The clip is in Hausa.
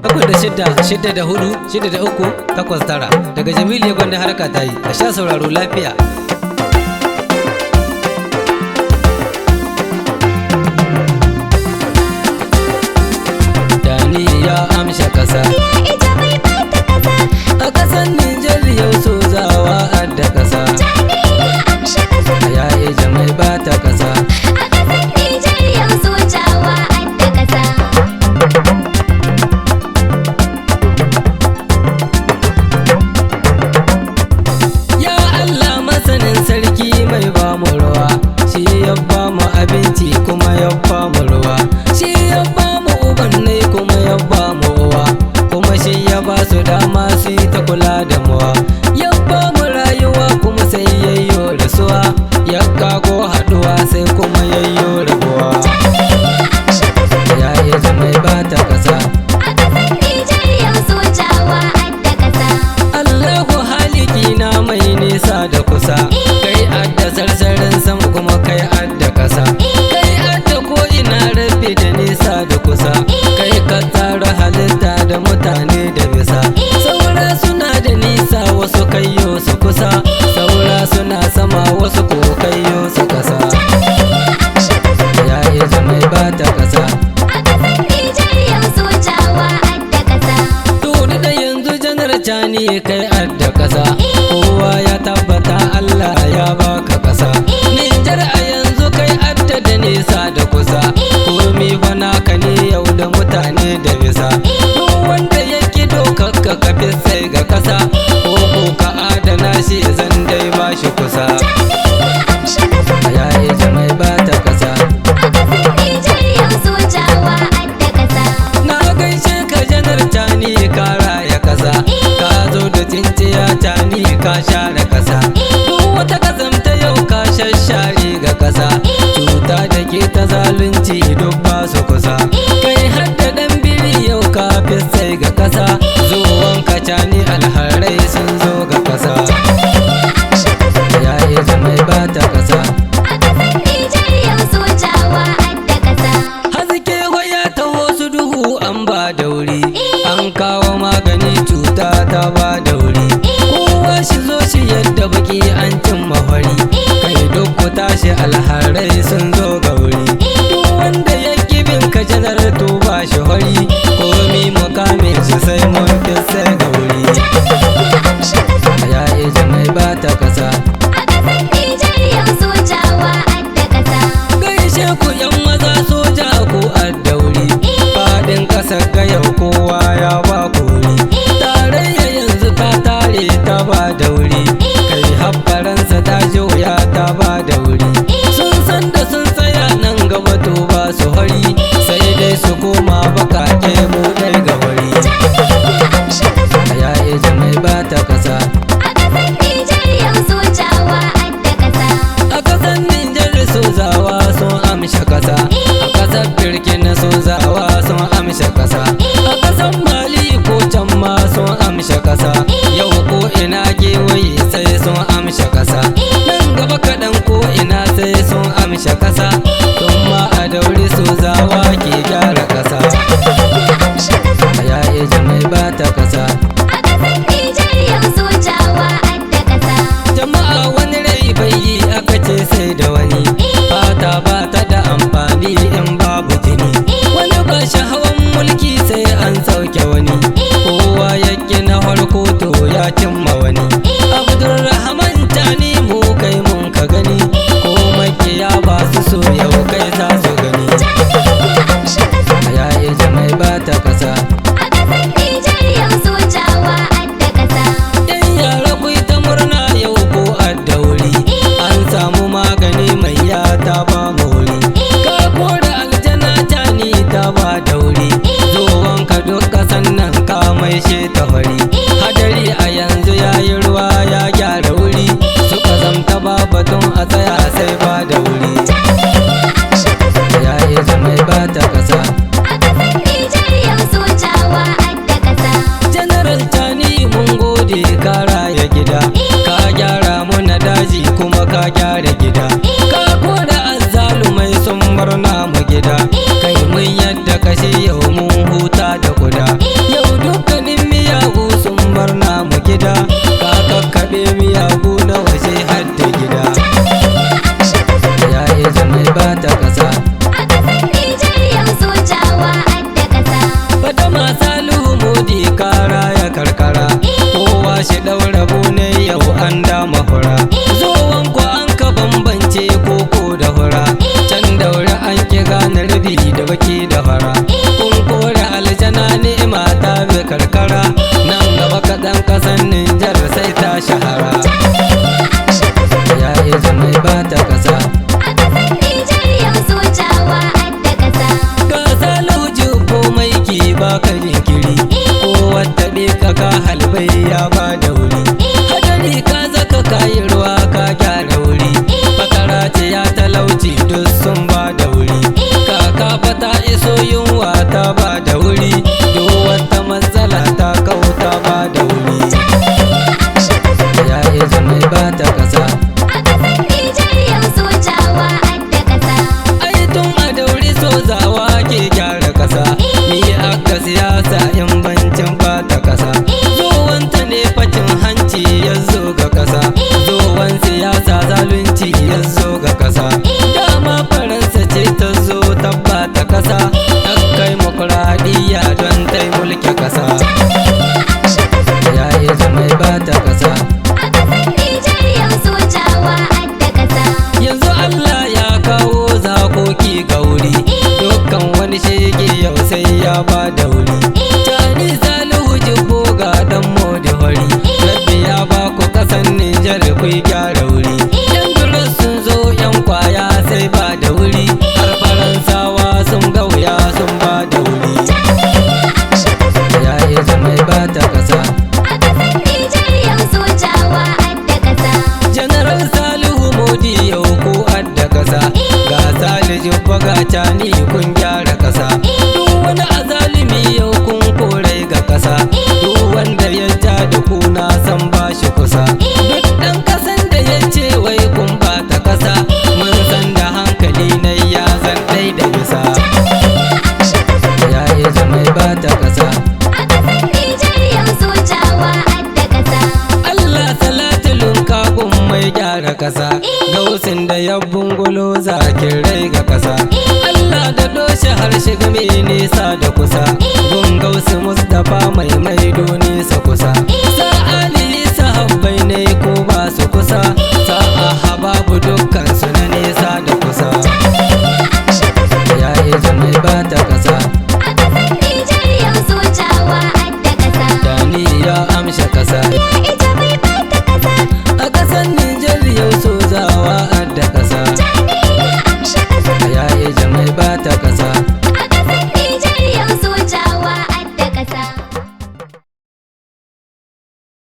7 6 da 4 6 da 3 8 9 daga Jamilu ya gwanda harka ta yi a sha sauraro lafiya. Dani ya amsha kasa Ya ija mai bata kasa. A kasan Nijar yau sozawa adda kasa. Tani ya amsha kasa. Ya ija mai bata kasa. A kasan Nijar yau sojawa adda kasa. Ya Allah masanin sarki mai ba mu ruwa, shi ya ba mu abinci kuma ya ba mu ruwa, shi ya ba mu ubannai kuma ya ba mu uwa, kuma shi ya ba su dama su yi ta kula da muwa, ya ba mu rayuwa kuma sai yayyo rasuwa, ya kago haduwa sai kuma yayyo rabuwa. Tani ya amsha kasa. Ya ija mai bata kasa. A kasan Nijar yau sojawa adda kasa. Allahu haliki na mai nisa da kusa, kai adda sarsarin sama kuma kai adda kasa, kai adda ko ina rabi da nisa da kusa, kai ka tsara halitta da mutane da bisa. Saura suna da nisa wasu kaiyo su kusa, saura suna sama wasu ko kaiyo su kasa. Tani ya amsha kasa. Ya ija mai bata kasa. A kasan Nijar yau sojawa adda kasa. Tuni da yanzu janar Cani kai adda kasa, kowa ya tabbata Allah ya baka kasa. Nijar a yanzu kai adda da nesa da kusa, komi bana ka ne yau da mutane da bisa. Duk wanda ya ki dokar ka kafi sai ga kasa, ko ko ka adana shi zan dai ba shi kusa. Tani ya amsha kasa. Ya ija mai bata kasa. A kasan Nijar yau sojawa adda kasa. Na gaishe ka janar Cani ka raya kasa, ka zo da cinciya Cani ka share kasa. Duk wata kazamta yau ka shashare ga kasa, cuta da ke ta zalunci duk ba su kusa. Kai har da ɗan biri yau ka fi sai ga kasa, zuwan ka Cani alharai sun zo ga kasa. Tani ya amsha kasa. Ya ija mai bata kasa. A kasan Nijar yau sojawa adda kasa. Haske ya taho su duhu an ba da wuri, an kawo magani cuta ta ba da wuri. Kowa shi zo shi yadda baki an cimma fari, kai duk ku tashi alharai sun zo ga wuri. Duk wanda ya bin ka janar to ba shi hori, komi mukamin shi sai mun fi sai ga wuri. Tani ya amsha kasa. Ya ija mai bata kasa. A kasan Nijar yau sojawa adda kasa. Gaishe ku yan maza soja ku addauri, faɗin ƙasar ga yau kowa ya ba kori. Tarayya yanzu ta tare ta ba dauri, kai har Faransa ta juya ta ba dauri. Sun san da sun tsaya nan gaba to ba su hari, sai dai su koma baƙaƙe mu ɗai ga wari. Tani ya amsha kasa. Ya ija mai bata kasa. A kasan Nijar yau sojawa adda kasa. A ƙasar Nijar sozawa sun amsha kasa, a ƙasar Burkina sozawa sun amsha kasa, a ƙasar Mali ko can ma sun amsha kasa, yau ko ina kewaye sai sun amsha kasa, nan gaba kaɗan ko ina sai sun amsha kasa, tun ma a dauri sozawa ke gyara kasa. Tani ya amsha kasa. Ya ija mai bata kasa. A kasan Nijar yau sojawa adda kasa. Jama'a wani rai bai yi aka ce sai da wani, fata ba ta da amfani in babu jini. Wani ba shi hawan mulki sai an sauke wani, kowa ya na farko to ya cimma wani. Abdulrahman Tani mu kai mun ka gani, ko makiya ba su so yau kai za su gani. Tani ya amsha kasa. Ya ija mai bata kasa. A kasan Nijar yau sojawa adda kasa. Yan yara ku ta murna yau ko addauri, an samu magani mai ya ta ba mori. Ka kore aljana Cani ta ba dauri, zuwan ka duk kasan nan ka mai she ta fari. Hadari a yanzu ya yi ruwa ya gyara wuri, suka zamta ba batun a tsaya sai ba da wuri. Tani ya amsha kasa. Ya ija mai bata kasa. A kasan Nijar yau sojawa adda kasa. General Tani mun gode ka raya gida, ka gyara muna daji kuma ka gyara gida, ka kora azzalumai sun bar namu gida, kai mun yadda kashe yau mun huta da kuda. Yau ka halbai ya ba da wuri. Hadari ka zaka kayi ruwa ka gyara wuri. Fatara ce ya talauci duk sun ba da wuri. Kaka fata iso yunwa ta ba da wuri. Duk wata matsala ta kauta ba da wuri. Tani ya amshi ƙasa. Ya izu mai ba ta kasa. A ƙasar Nijar yau sojawa adda ƙasa. Ai tun a dauri sozawa ke gyara kasa. Ni aka siyasa in bancin bata kasa. Zuwanta ne facin hanci ya zo ga kasa. Zuwan siyasa zalunci ya zo ga kasa. Dama Faransa ce ta zo ta bata kasa. Ta kai dimokuraɗiyya don ta yi mulki kasa. Tani ya amshi ƙasa. Ya izu mai bata kasa. A ƙasar Nijar yau sojawa adda ƙasa. Yanzu Allah ya kawo zakoki ga wuri. Dukkan wani shege yau sai ya ba da wuri. Tani Salihu Jibbo ga dan Modi hori. Rabbi ya ba ku kasan Nijar ku gyara wuri. Yan duros sun zo yan kwaya sai ba da wuri. Har Faransawa sun ga wuya sun ba da wuri. Tani ya amshi ƙasa. Ya izu mai bata kasa. A ƙasar Nijar yau sojawa adda ƙasa. General Salihu Modi yau ko adda kasa. Ga Salihu Jibbo ga Tani kun gyara kasa. Duk wani azalimi yau kun kore ga kasa. Duk wanda ya ja da ku na san ba shi kusa. Duk ɗan kasan da ya ce wai kun bata kasa. Mun san da hankali na ya zan ɗai da bisa. Tani ya amshi ƙasa. Ya izu mai bata kasa. A ƙasar Nijar yau sojawa adda ƙasa. Allah salatulun kagun mai gyara kasa. Gausin da ya bungulo zakin rai ga kasa. Allah da doshe harshe game nesa da kusa. Gun gausu Mustapha mai maido nesa kusa. Sa'ali sahabbai ne ko ba su kusa. Sa'a hababu dukkan su na nesa da kusa. Tani ya amshi ƙasa. Ya izu mai bata kasa. A ƙasar Nijar yau sojawa adda ƙasa. Dani ya amsha kasa. Ya